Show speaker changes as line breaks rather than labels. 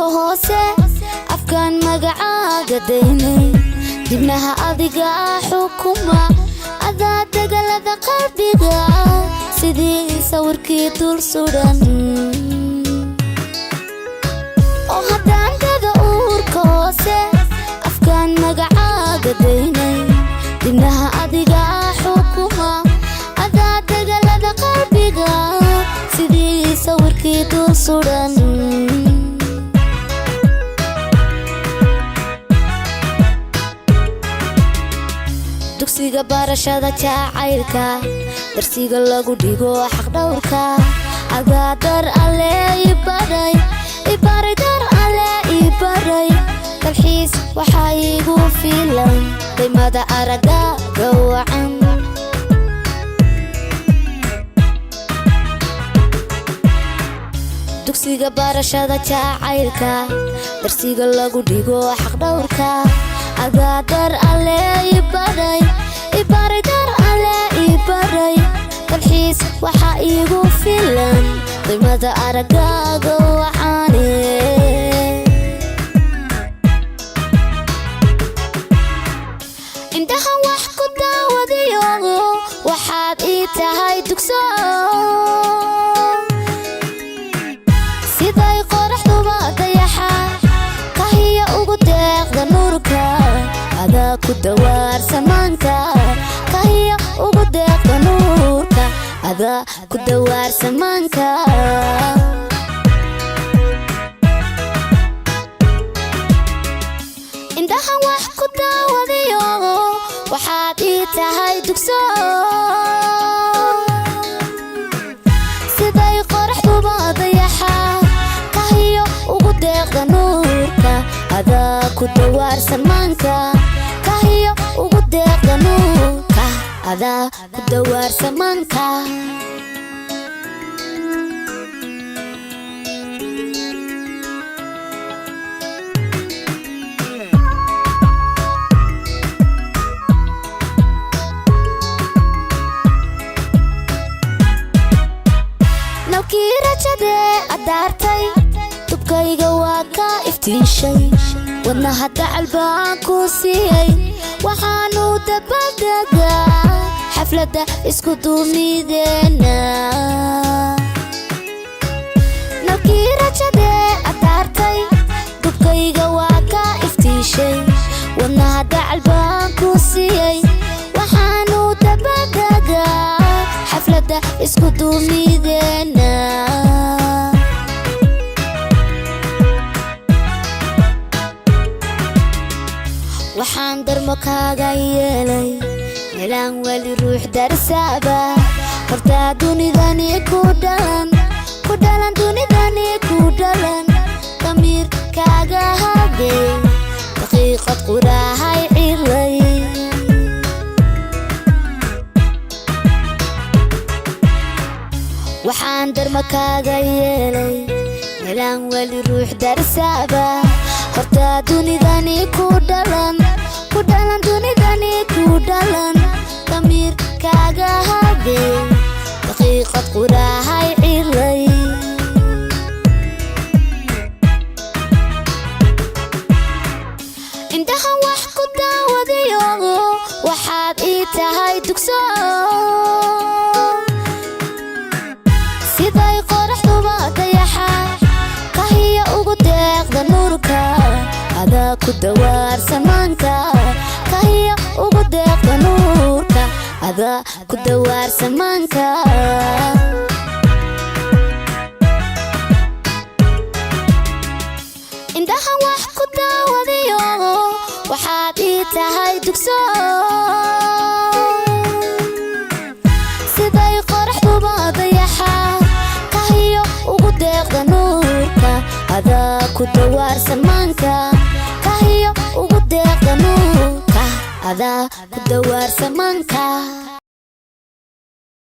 Uurka hoose afkaan magacaaga daynay, dibnaha adiga xukuma, adaa degalada qalbiga sidii sawirkii dul sudan. Oo haddaan dada uurka hoose afkaan magacaaga daynay, dibnaha adiga xukuma, adaa degalada qalbiga sidii sawirkii dul sudan. Dugsiga barashada jacaylka, darsiga lagu dhigo xaqdhowrka, adaa dar alle ibaray, ibaray, dar alle ibaray. Dalxiis waxaa iigu filan qiimada aragaaga wacan. Dugsiga barashada jacaylka, darsiga lagu dhigo xaqdhowrka, adaa dar alle ibaray, ibaray, dar alle ibaray. Dalxiis waxaa iigu filan qiimada aragaaga wacane. Indhahan wax ku daawadayo, waxaad ii tahay dugso, siday qoraxduba dayaxa kahiya ugu deeqda nuurka, adaa ku dawaarsan maanka, kahiya ugu deeqda nuurka, adaa ku dawaarsan maanka. Indhahan wax ku daawadayo, waxaad ii tahay dugso, siday qoraxduba dayaxa kahiyo ugu deeqda nuurka, adaa ku dawaarsan maanka, kahiyo ugu deeqda nuurka, adaa ku dawaarsan maanka. Nalkii rajadee adaartay, dubkayga waa ka iftiishay, wadnaha dacal baan ku siiyey, waxaanu dabadegaa xafladda isku duumideenna. Nalkii rajadee adaartay, dubkayga waa ka iftiishay, wadnaha dacal baan ku siiyey, waxaanu dabadegaa xafladda isku duumideenna. Waxaan darmo kaaga yeelay meelaan weli ruux darsaaba, hortaa dunidani ku dhalan, ku dhalan, dunidani ku dhalan, damiir kaaga hagay, daqiiqad quraahay cilay. Waxaan darmo kaaga yeelay meelaan weli ruux darsaaba, hortaa dunidani ku dhalan, ku dhalan, dunidani ku dhalan, damiir kaaga hagay, daqiiqad quraahay cilay. Indhahan wax ku daawadayo, waxaad ii tahay dugso, siday qoraxduba dayaxa kahiya ugu deeqda nuurka, adaa ku dawaarsan maanka, kahiya ugu deeqda nuurka, adaa ku dawaarsan maanka. Indhahan wax ku daawadayo, waxaad ii tahay dugso, siday qoraxduba dayaxa kahiyo ugu deeqda nuurka, adaa ku dawaarsan maanka, kahiyo ugu deeqda nuurka, adaa ku dawaarsan maanka.